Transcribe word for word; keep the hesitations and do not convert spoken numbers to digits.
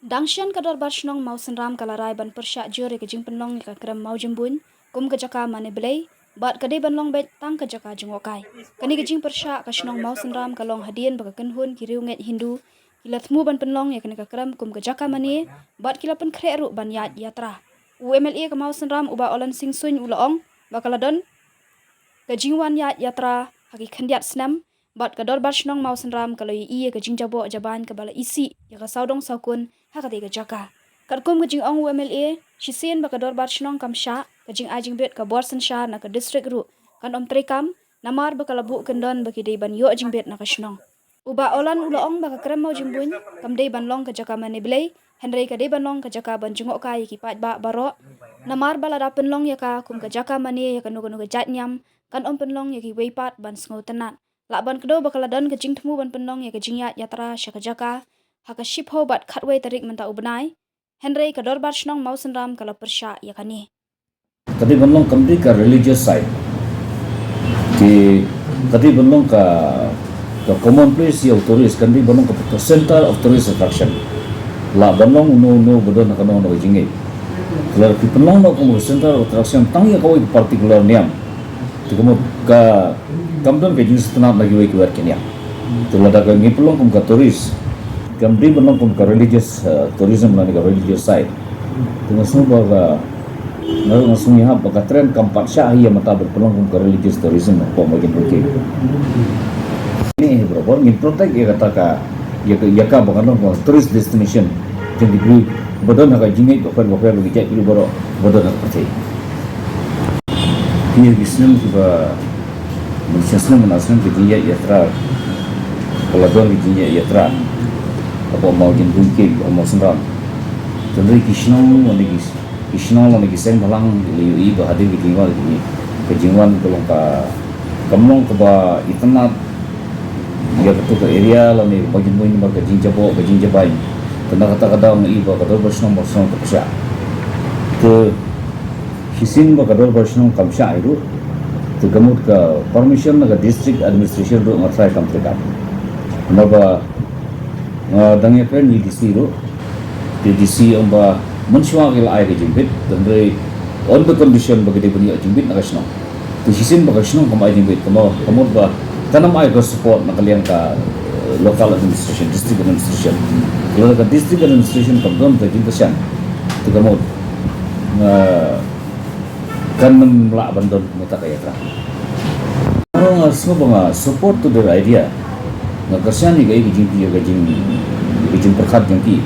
Dang shen ka Dorbar Shnong Mawsynram ka la rai ban pyrshah jur ïa ka jingpynlong ïa ka krem Mawjymbuin kum ka jaka mane blei, bad ka dei ban long beit tang ka jaka jngohkai. Kane ka jingpyrshah ka shnong Mawsynram ka long hadien ba ka kynhun ki riewngeit Hindu ki la thmu ban pynlong ïa kane ka krem kum ka jaka mane, bad ki la pynkhreh ruh ban ïaid yatra. U M L A ka Mawsynram u Bah Olan Sing Suin u la ong ba ka la don ka jingwan ïaid yatra ha ki khyndiat snem, bad ka Dorbar Shnong Mawsynram ka la ïohi ïa ka jingjaboh jabain kaba la isih ïa ka sawdong sawkun ha katei ka jaka. Katkum ka jingong u M L A, shisien ba ka Dorbar Shnong kam shah, ka jingai jingbit ka bor synshar na ka district ruh kan ym treikam, namar ba ka la buh kyndon ba ki dei ban ïoh jingbit na ka shnong. U Bah Olan u la ong ba ka krem Mawjymbuin kam dei ban long ka jaka mane blei, hynrei ka dei ban long ka jaka ban jngohkai ïa ki paidbah baroh, namar ba lada pynlong ïa ka kum ka jaka mane ïa kano kano ka jait niam, kan ym pynlong ïa kiwei pat ban sngewtynnat. Lah ban kdew ba ka la don ka jingthmu ban pynlong ïa ka jingïaid yatra sha ka jaka ha ka shiphew bad khatwei tarik mynta u bnai, hynrei ka Dorbar Shnong Mawsynram ka la pyrshah ïa kane. Ka dei ban long kam dei ka religious site. Te ka dei ban long ka, ka common place ïa u tourist, ka dei ban long ka, ka center of tourist attraction. Lah ban long uno uno ba don ha kano kano ka jingngeit. Lada phi pynlong noh kum ka center of attraction tang ïa kawei ka particular niam, te ka mut ka, kam don ka jingsngewtynnat na kiwei kiwei ki niam. Te lada ka ngi pynlong kum ka tourist, kam dei ban long kum ka religious, eh, tourism lane ka religious site. Te nga sngew ba ka, nga ruh nga sngew ïahap ba ka trend kam pat shah hi ïa mynta ban pynlong kum ka religious tourism hapoh Mawjynbuin Cave. Ngi hi barabor ngin protect ïa kata ka, ïa ka, ïa ka ba kan long kum ka tourist destination jong ki briew ba don ha ka jingngeit bapher bapher, ba ki jait briew baroh ba don ha ka pyrthei. Ki, ki snem kiba, mynshem snem, mynshem snem ki jingïaid yatra, ka la don ki jingïaid yatra hapoh Mawjynbuin Cave, hapoh Mawsynram. Hynrei ki shnong lane ki, ki shnong lane ki seng bhalang ki la ïohi ba hadien ka jingwan, ka jingwan ka long ka, kam long kaba itynnad ïa kato ka area lane ka Mawjynbuin namar ka jingjaboh, ka jingjabain. Te na kata ka daw nga i ba ka Dorbar Shnong Mawsynram ka pyrshah. Te shisien ba ka Dorbar Shnong kam shah hi ruh, te ka mut ka permission na ka district administration ruh nga tharai kam treikam. Namar ba nga dang ïakren ïa i D C ruh, te i D C ong ba mynshuwa ki la ai ka jingbit, hynrei on the condition ba ki dei ban ïoh jingbit na ka shnong. Te shisien ba ka shnong kam ai jingbit, ka mut, ka mut ba kan ym ai ka support na ka liang ka, eh, local administration, district administration. Lada ka district administration kam don ka jingkyrshan, te ka mut, eh, kan ym lah ban don kumta ka ïathuh. Nga sngew ba nga support to their idea. Nga kyrshan ïa ka, ïa ka jing, ïa ka jing, ïa ka jingpyrkhat jong ki.